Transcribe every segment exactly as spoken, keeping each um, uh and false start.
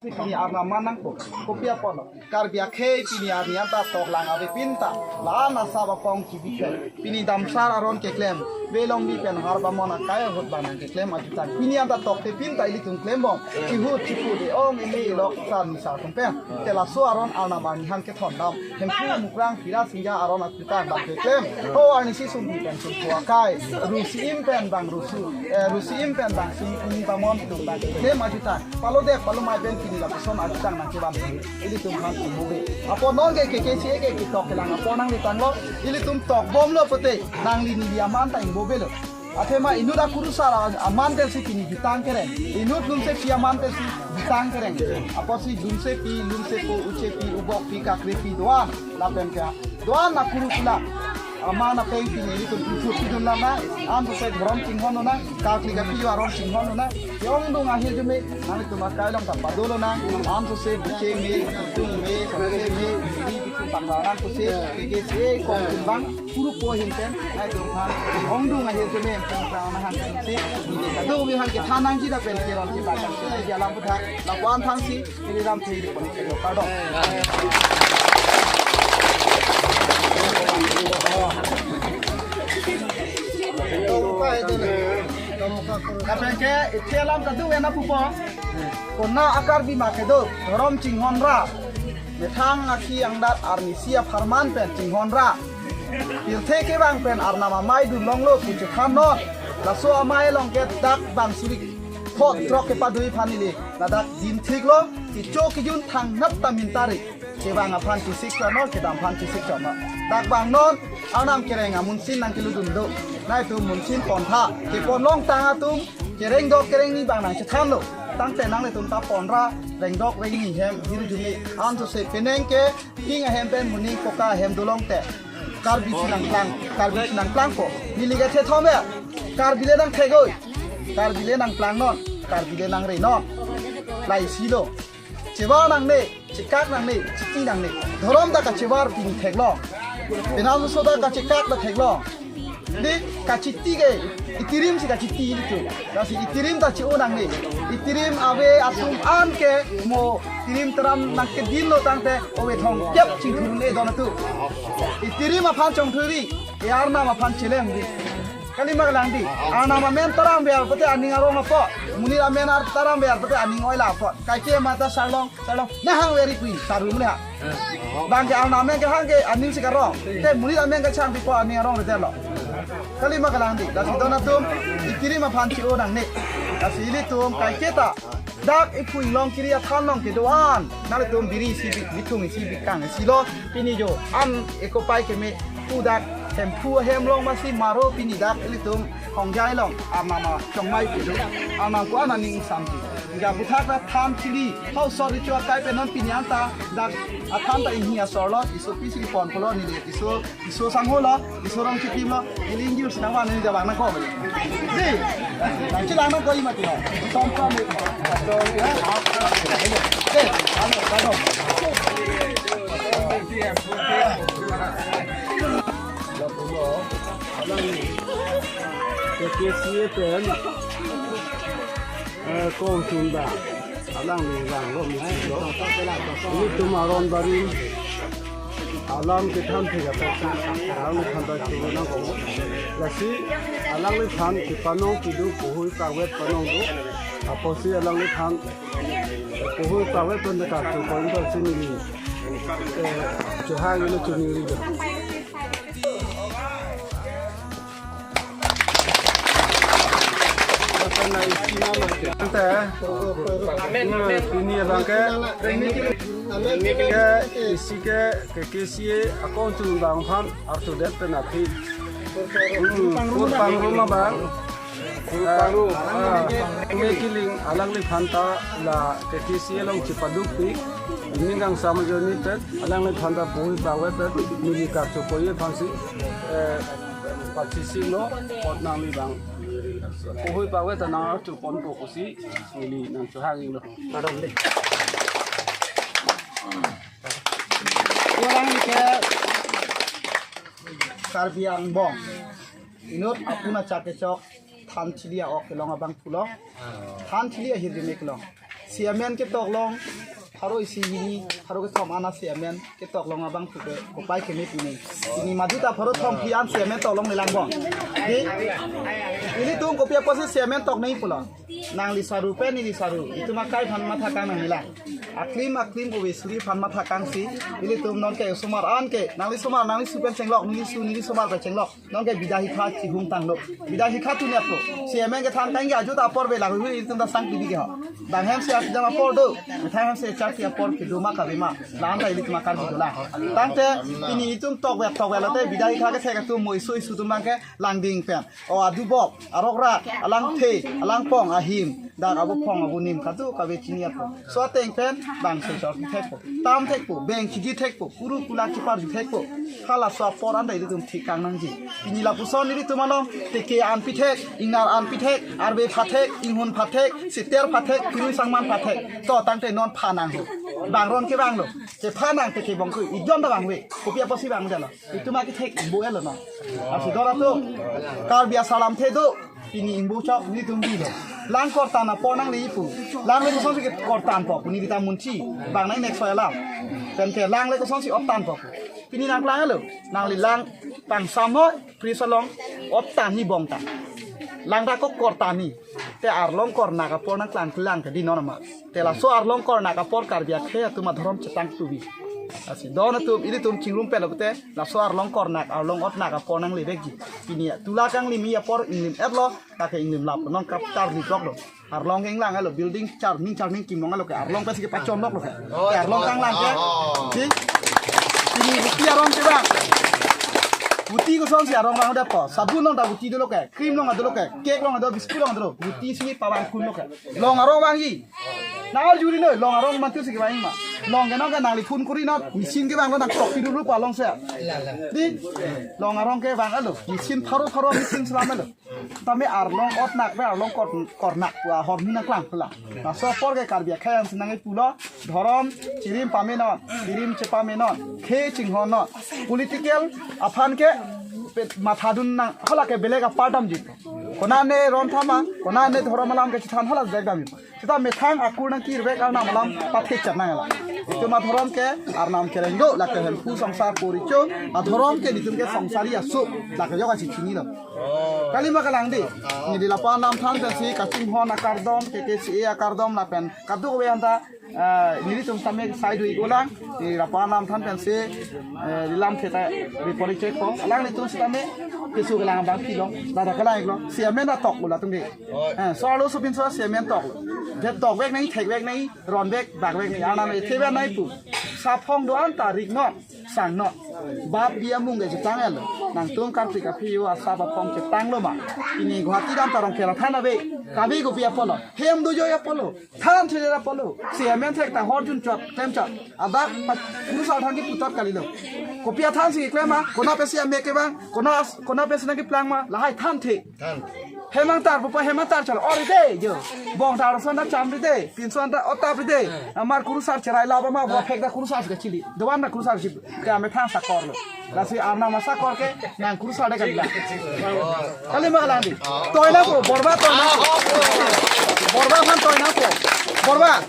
Pini arnam man nangpo, kopi apotlo? Karbi akhei pini arni anta toklang avepin ta, la-an asap apong chibi khe. Pini damsar aron keklem, Velongri pen Harbamon akai ahut bang nangkeklem ajutang. Pini anta toktepin ta ilitum klembom, chihut chipu de-ong eme ilok sar ni sar tum pen. Te laso aron arnam arni han kethondam. Hemphu Mukrang Pira Singja aron ajutang bang keklem. Ho arnisi sumpi pen sumpu akai. Rusi-im pen bang rusu. Eh, rusi-im pen bang sing ing bamon tum bang keklem ajutang. Palo dek palo mai pen pini lapuson ajutang nangkevan. Ilitum aphan ingbobe. Apot non ke K K C A ke ketok kelang apot nangli tanglo. Ilitum tokbomlo pute. Nangli neli aman ta ingbobelo. Athema inut akurusar a-, aman pensi pini jutang kereng. Inut lumsepi aman pensi jutang kereng. Apotsi lumsepi, lumsepo, uchepi, ubokpi, kakrepi, doan. Lapen ke doan akurusar aman apeng pini ilitum iphu pidun lana. Anso se dhorom chinghon lana. Kakli kapi aron chinghon lana. Ke-ongdung ahirjume nanglitum akai along ta pado lana. Anso se buche me, tung me, sose me, ini bichum pangranang kuse, K K C A kong kumbang. Puru po hin pen, nangtum aphan ongdung ahirjume pen prang na han si. Kadokave aphan kethan nangji lapen keron kebak nangji alam puthak, lapu-an aphansi, ini ram thei di pon ke kardom. Lapen ke, isi alam kadokave nangpupo. Konat a-Karbi ma kedo, dhorom chinghon ra. Methang akhi angdat arnisi apharman pen chinghon ra. Pirthe kevang pen arnam amei dun longlo pu chethan non. Laso amei along ke dak bang suri thot throk kepadui aphan ili ladak dim thiklo, kecho kejun thangnat ta mintari. Kevang aphan kesik chot non, kedam aphan kesik chot non. Dak bang non arnam kereng amunsin nangkeludun do. Nangtum munsin pontha kepon longtang atum kereng dok kereng ni bang nangchethanlo. Tangte nanglitum ta pon ra, rengdok rengni hem hirjume. Anso se penang ke hing ahem pen moning poka ahem dolong te. Karbi chinangplang, Karbi chinangplangpo. Neli ke the thom ya. Karbi le nangthek oi. Karbi le nangplang non, Karbi le nangre non. Laisilo. Chevar nangne, chekak nangne, chiti nangne. Dhorom ta kachevar pini theklong. Penang so ta kachekak ta theklong. Di kachiti ke, itirim si kachiti ilitum. Lasi itirim ta che-o nangne. Itirim ave atum an ke mo itirim teram nangkedinlo tangte ove thongkep chingthur un-e don atum. Itirim aphan chongthuri, e arnam aphan chelem di. Kalima kalang di. Arnam amen taram ver pute aning arong apot. Monit amen ar taram ver pute aning oila apot. Kaike mata sarlong, sarlong. Nahang veri pui, saru mule ha. Bang ke arnam amen ke hang ke aning si karong. Te monit amen ke chang pipo aning arong rete lo. Kalima kalang di. Lasi don atum, itirim aphan che-o nangne. Lasi ilitum, kaike ta. Dak iphu inglong kiri athan long kedo-an. Nanglitum biri isi bi, bithung isi bi kang isi lo. Pini jo an eko pai keme pu dak Hemphu ahem long masi maro pini dak ilitum Hongjai along arnam achongmai kedo. Arnam ko-an aning ingsamji. Ga puthak ra than chili. Hau sor richo akai pen non pini anta dak athan ta inghi asor lo. Iso pisi pon pulo neli iso Iso sangho lo, iso rong chitim lo, ili ingjir sinang wan ini jawang nangkok. Di, nangchilang nangkok ima tino. Som som ni. Di, ano, ano. Lapulo, alang K K C A pen, eh, kong sunda. Alangli vanglo misi lo. Ilitum aron barim alam kethan thek apot alangliphan ta choro nangkok. Lasi alangliphan kepanong kedo puhui pavek panong do. Apotsi alangliphan puhui pavek pen ta karcho pon do si neli, eh, chohang ilo chuningri do. Ante, amen, amen. Pini abang ke, ke isi ke, K K C A akong chungbang aphan artu det pen aphi. Hmm, kurpang ruma bang. Kurpang ruma. Ah, ah, me kiling alangliphan ta la K K C A along chipaduk pi. Ini kang sama joni pet, alangliphan ta puhui pavek pet, neli karcho poi aphansi. Eh, Pachisi lo, pot nangli bang. Puhui pavek ta nang artu ponpo pusi, neli nangchohang lo. Padam de. Kurang ke Karbi angbong. Inut apuna chak kechok, than chili a-ok kelong abang pulo. Than chili ahirjume kelong. Si amen ketok long, pharo isi hini, pharo kethom ana si amen ketok long abang puke, kopai keme pini. Pini madu ta pharo thom phi an si amen tok longle lang bong. Di, ilitum kopi apotsi si amen tok nangji pulo. Nangli saru pen neli saru. Itum akai aphan mathakang nangli lang. Aklim aklim kove suri aphan mathakangsi. Ilitum nonke osomar an ke. Nangli osomar, nangli su pen chenglok, neli su, neli osomar pen chenglok. Nonke bida hikha chihung tanglo. Bida hikha tun apot. Si amen kethan kangji ajut apor be lahui hui ilitum ta sang pidi ke ho. Bang hem si arsidam apor do. Methang hem si charti apor kedo ma kave ma. La-an ta ilitum akar bido la. Tangte pini itum tokvek tokvek lote bida hikha kethek atum mo isu isu atum bang ke langding pen. O adubok, arokrak, alangthe, alangpong, ahim, dak abuphong, abunim, kadokave chini apot. So ateng pen, bang soi sor thekpo, tam thekpo, beng chigi thekpo, kuru kula chipar ju thekpo. Halaso apor an ta ilitum thik kang nangji. Pini lapuson ilitum along, teke an pithek, ingnar an pithek, arve phathek, inghun phathek, siter phathek, kirui sangman phathek. To tangte non pha nang ho. Bang ron ke bang lo. Che pha nang teke bong kui, ijon ta bang ve. Kopi apotsi bang jalo. Itum akithek bo elo no. Arsi dora to. Karbi asalam the do. Pini ingbo chok nelitum bilo. Lang kortan apor nangli pu. Lang le kosonsi kortanpo pu neli ta munchi. Bang nang next alam. Pen ke lang le kosonsi optanpo pu. Pini nangklang lo. Nangli lang pangsam noi, pris along optan ni bong ta. Lang ta ko kortan ni. Te arlong kornak apor nangklang klang ke di non ma. Te laso arlong kornak apor Karbi akhei atum adhorom chetang tubi. Lasi don atum ilitum chingrum pelo te laso arlong kornak arlong otnak apor nanglevekji. Pini tula kanglimi apor inglim etlo, kake inglim lap nong kap charli dok lo. Arlong ke inglang elo, building charning charning kim long elo ke arlong pensi kepachon dok lo ke. Ke arlong kanglang ke. Si pini buti arong ke bang. Buti kosonsi arong bang udah po. Sabun long ta buti dolo ke, cream long dolo ke, cake long dolo, biscuit long dolo. Buti si pawang kun lo ke. Long arong bang i. Na juri lo, long arong mantu si kevang ma. Long ke nong ke nangli phun kuri non, machine ke bang lo nang tok piru rupa long se. Di, long arong ke bang alo, machine pharo pharo machine selam alo. Tame arlong otnak pe arlong kor-, kornak pu ahor ni nangklang pula. Laso apor ke Karbi akhei an si nangkepulo, dhorom chirim pame non, chirim chepame non, khei chinghon non. Political aphan ke pe-, mathadun nang, hala ke belek apar damji. Konane ron thama, konane dhorom alam kechethan hala jek damji. Seta methang akur nangkirvek arnam alam pathek chat nang la. Itum adhorom ke arnam kereng do, lake Hemphu songsar poricho, adhorom ke nelitum ke songsari aso, lake jok asi chinilo. Kalima kalang di, neli lapu arnam than pensi kachinghon akardom, K K C A akardom lapen kadokave anta, ah, nelitum same sai dui golang, neli lapu arnam than pensi, eh, neli lam theta report check ko, alanglitum sitame, keso kelang abang pilong, dada kelang iklo, si amen atok lo latum ke. Eh, so arlo sopinso si amen toklo. Je tokvek nangji, thekvek nangji, ronvek, bakvek nangji, arnam ethevek nangji pu. Saphong do-an ta rik non, sang non. Bap bi amung ke chetang elo. Nangtum kartik aphi yo asap aphong chetang lo ma. Pini Guwahati dam ta Rongkhel athan ave. Kave kopi apotlo. Hem do joi apotlo. Than thele apotlo. Si amen thek ta hor jun chot, tem chot. Adak pa-, kurusar than kipu tot kalilo. Kopi athan si keklem ma, kona pensi amek kevang, kona as-, kona pensi nangkeplang ma, lahai thanthe. Hemang tar pupa hemang tar chal or ide jo. Bong tar son na cham ide, pinson ta otap ide. Amar kurusar cherai laba ma bo phek ta kurusar ke chili. Dovan na kurusar chili. Te amethang sakor lo. Lasi arnam asakor ke nang kurusar de kalila. Kalima kalang di. Toy nangpo, Borba toy nangpo. Borba aphan toy nangpo. Borba.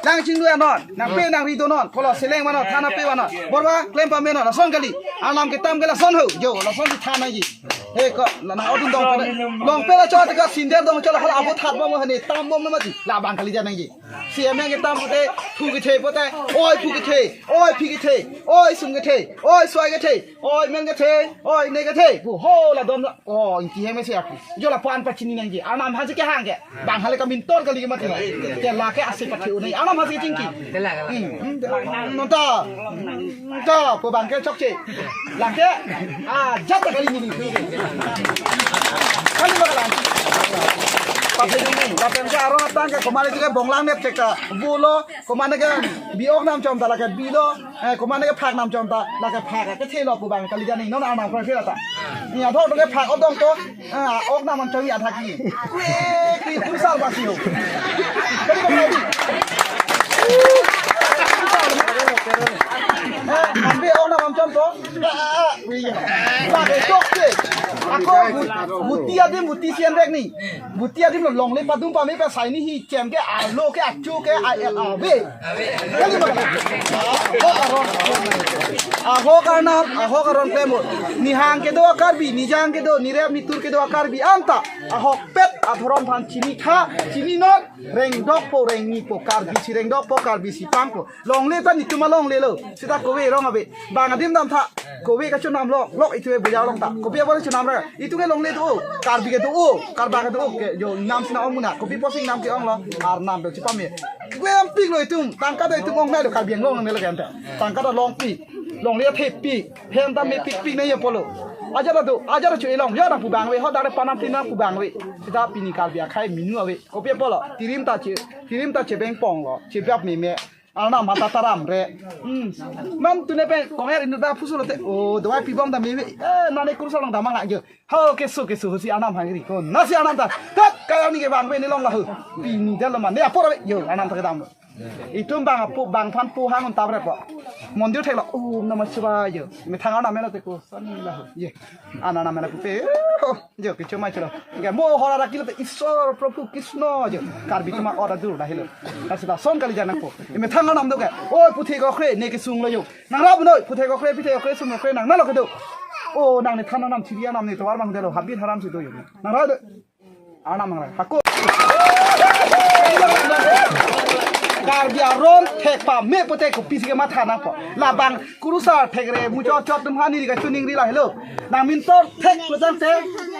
Nang chinglu anon, nang pe nang ri donon. Kolo seleng mano, thana pe mano. Borba klem pame non, lason kali. Arnam ketam ke lason ho. Jo, lason di thana ji. He ko, la nang odun dong pele. Long pele chot ka sinder dong chot la hala abo that bom hani tam bom na mati. La bang kali janang ji. Si amen ketam pute, phu kethe pute, oi phu kethe, oi phi kethe, oi sum kethe, oi soi kethe, oi men kethe, oi ne kethe. Pu ho la dom la. Oh, inti heme se aku. Jo lapu-an pachini nangji. Arnam hasi kehang ke. Bang hale kamintor kali ke mati. Ke lake ase pathe unai. Arnam hasi chingki. Hmm, hmm, nonta. Nonta, po bang ke chokche. Lake. Ah, jat kali ni. Kali bakalan. Pathe unai. Lapen ke arong atang ke komane ke bonglang net ke ka. Bulo, komane ke bi-ok nam chom ta lake bilo. Eh, komane ke phak nam chom ta, lake phak ke thelo pu bang kali jani non arnam kra thela ta. Ni adhok ke phak odong to, ah, ok nam chom ya thaki. Kue, kue, kurusar basi ho. Kali ko kali. Eh, ambe ok nam chom to. Ah, ah, ah. Iya. Lake chok ke. Ko bu-, buti adim buti sian rek ni. Buti adim lo longle padum pame pe sai ni hi chem ke alo ke achu ke ai el ave. Kali ma kali? Ahok aron. Ahok aron, ahok aron klem. Nihang kedo a-Karbi, nijang kedo, nirep nitur kedo a-Karbi anta ahokpet adhorom aphan chini tha, chini non, rengdokpo rengnipo, Karbi si rengdokpo, Karbi si pangpo. Longle ta netum alongle lo. Seta kove rong ave. Bang adim damtha. Kove kachonam lok, lok itu e buya long ta. Kopi apot chonam ra. Itu ke longle do. Karbi ke do. Karba ke do. Ke jo nam sina ong muna. Kopi apotsi nam ke-ong lo. Arnam do chipame. Kove ampik lo itum. Tangka do itum ong nai do, Karbi Anglong nang lo ke anta. Tangka do longpi. Longle thepik. Hem ta mepikpik nai apotlo. Ajat do. Ajat chu ilong. Ya nangpu abang ave. Ho dare panam tinam pu abang ave. Seta pini Karbi akhei minu ave. Kopi apotlo. Tirim ta che. Tirim ta chebeng pong lo. Chebap meme. Arnam mata taram re. Hmm. Man tune pen konger inut ba phusu lote. O, dawai pibom dam meme. Eh, nane kursa long damang lak jo. Ho keso keso si arnam hangri ko. Nasi arnam ta. Tat kaya ni ke bang ave ni long lahu. Pini dalo man. Ne apor ave. Jo, arnam ta kedam. Itum bang apu, bang aphan pu hang untam repo. Mondir theklo. Om Namah Shivaya jo. Methang arnam melo te ko. Sani lahu. Ye. Arnam melo pupe. Oh, jo, kicho mai chelo. Ke mo hora rakil te Isor Prabhu Krishna jo. Karbi atum a-ora dur dah helo. Asila son kali janang po. Methang arnam do ke. Oi, puthe ko khre, ne kesung lo jo. Nang rap noi, puthe ko khre, pithe ko khre, sung ko khre, nang nalo kedo. O, nang ne than arnam chiri arnam ne tovar bang delo, habit haram si do jo. Nang rap do. Arnam nang rap. Hako. Karbi aron thek pame pute kopisi kematha nangpo. Labang kurusar thek re, muchot chot atum ha neli kachiningri lahelo. Nang mintor thek putangte,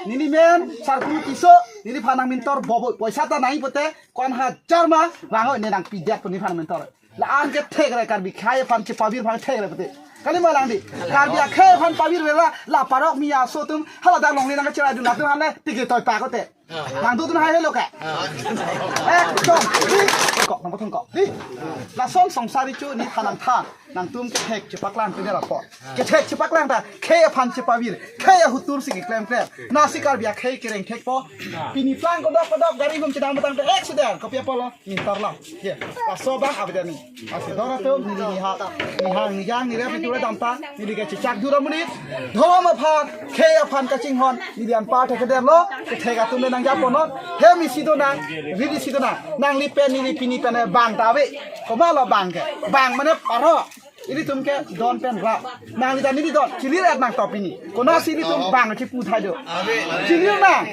neli men, sarku tiso, neliphan nang mintor bobo, poisa ta nangji pute, ko-an hajar ma, bang oi ne nangpidet pu neliphan mintor. La-an ke thek re, Karbi akhei aphan chepavir aphan thek re pute. Kali ma lang di. Karbi akhei aphan pavir vela, la parok mi aso atum, hala dak longle nang kachira dun atum hale, tike toi pa kote. Nang dudun hai helo ke. Ekdom. Kok, nang potong kok. Di. Lason songsari chu nephan nangthan. Nangtum kethek chepaklang ke dera po. Kethek chepaklang ta, khei aphan chepavir. Khei ahutur si keklem klem. Nasi Karbi akhei kereng thekpo. Pini plang kodok kodok gari hum chedam tangte accident. Kopi apotlo. Mintor lo. Ye. Laso bang abidani. Asi dora tu neli niha. Nihang nijang nirep nitur damta. Neli ke chechak dura munit. Dhorom aphan, khei aphan kachinghon. Neli anpar thek keder lo. Kethek atum le nang japo non. Hem isi do nang. Rit isi do nang. Nangli pen neli pini pen bang ta ave. Komatlo bang ke. Bang mane parok. Ilitum ke don pen ra. Nangli ta neli don. Chilir et nang to pini. Konatsi ilitum bang chipu thai do. Chilir nang.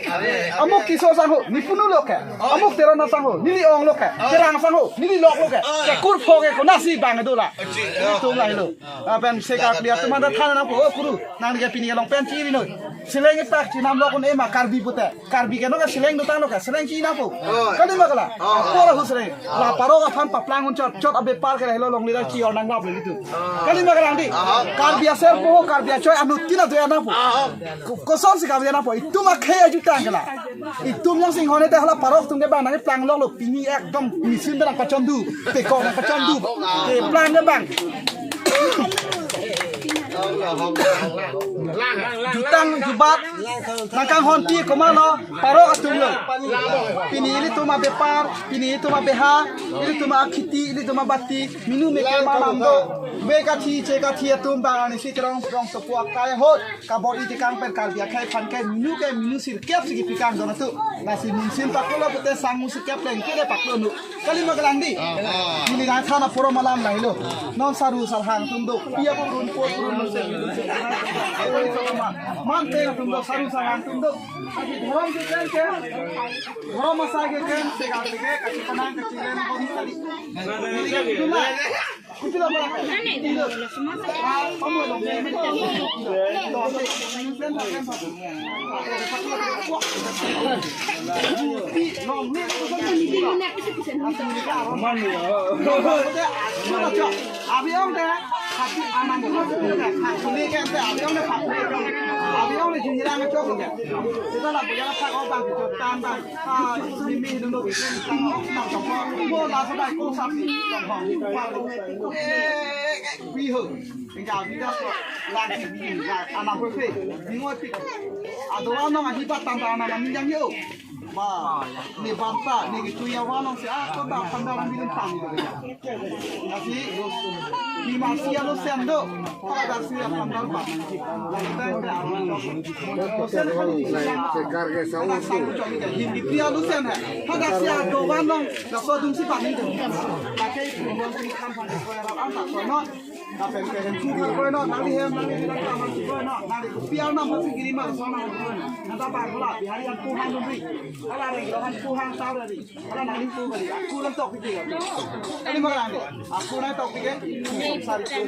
Amuk Tisso asangho, ne punu lo ke. Amuk Teron asangho, neli ong lo ke. Terang asangho, neli lok lo ke. Kekur pho ke konatsi bang do la. Ilitum lahelo. Lapen sekak dia teman ta than nangpo, o kuru. Nangli ke pini ke long pen chiri noi. Seleng ipak chinam lo kun ema Karbi pute. Karbi ke no ke seleng dotang lo ke, seleng chinam po. Oh. Kali ma kala? Oh. Pora hu seleng. La parok aphan paplang un chot, chot abepar ke helo longle ra chi or nang lap le gitu. Oh. Kali ma kala di? Oh. Karbi aser po, Karbi achoi anut tina do ya nang po. Oh. Ko-, kosonsi Karbi nang po. Itum akhei ajutang kala. Itum yang sing hone te hala parok atum ke bang nang plang lok lo pini ekdom misin nang pachondu. Pekok nang pachondu. Ke plang ke bang. Jutang jubat nangkanghon ti komatlo parok atum lo. Pini ilitum abepar, pini ilitum abeha, ilitum akhiti, ilitum abati, minu meke manam do. Be kathi che kathi atum bang ani si terong terong sopu akai hot. Kabor-i tekang pen Karbi akhei aphan ke minu ke minu sirkep si kipikang don atu. Lasi mungsin paklo pute sang mu sirkep leng kele paklo nu. Kali ma kala di? Ah, ah. Neli nangthan apor malam lahelo. Non saru sarhang atum do. Pia purun po purun lo se. Man te atum do saru sarhang atum do. Dhorom ke ken ke. Dhorom asai ke ken. Sega sega kachi panang kachi len bom kali. Neli ke atum la. Kupi la pala. Ah, pamu lo. Abi ong de, hati anam tu tu de, hati ni kan de, abi ong de hati. Abi ong de jujira ngan chok de. Kita la punya la phak ong bang, chok tan bang. Ah, ni mi dum dum. Mo la sa dai ko sa si. Eh, eh, wi ho. Engka abi da ko. Lang si bi, lang anam pe pe. Bingoi pi. Ado anong ahi bat tan tan anam ni jang yo. Ba, ne banta, ne kecho ya wa nong si, ah, ko ta phan da ram bilin pang ni ko. Asi, Marsi alo sen do. Hadak si apam dal pa. Langtai ke aron do. Sen khali si sen. Hadak si alo sen hai. Hadak si adovan long. Laso adung si paning do. Pakai pun si kam pan ko ra am ta ko no. Lapen ke hem su ko no. Nangli hem, nangli hem, nangli hem ko no. Nangli kopi arnam si giri ma so na ko no. Nata pa ko la. Bihari an puhan dun ri. Ala re, han puhan ta re ri. Ala nangli tu kali, aku nangtok pike. Kali ma kali, aku nangtok pike. Sari tu.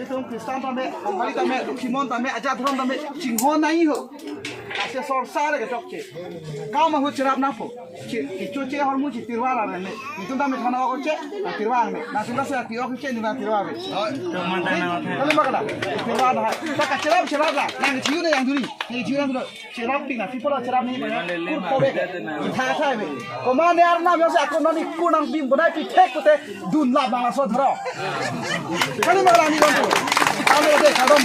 Itum Kristan tame, Bengali tame, Simon tame, ajat dhorom tame, chinghon nangji ho. Ase sor sar ke chokche. Kam ahut cherap nangpo. Che, kechoche ahormu che tirwar arne. Itum tame thana ko che, na tirwar ne. Na tirwar se ati ok che, na tirwar ne. Kali ma kali, tirwar na. Ta kacherap cherap la, nang chiu ne yang duri. Nang chiu nang duri. Cherap pik na, people cherap ni. Kur ko be. Tha tha be. Komat arnam yose ako nani kur nang bim bonai pi thek pute dun lap nang so dhoro. Kali ma kali ni kon. Kami de kadom.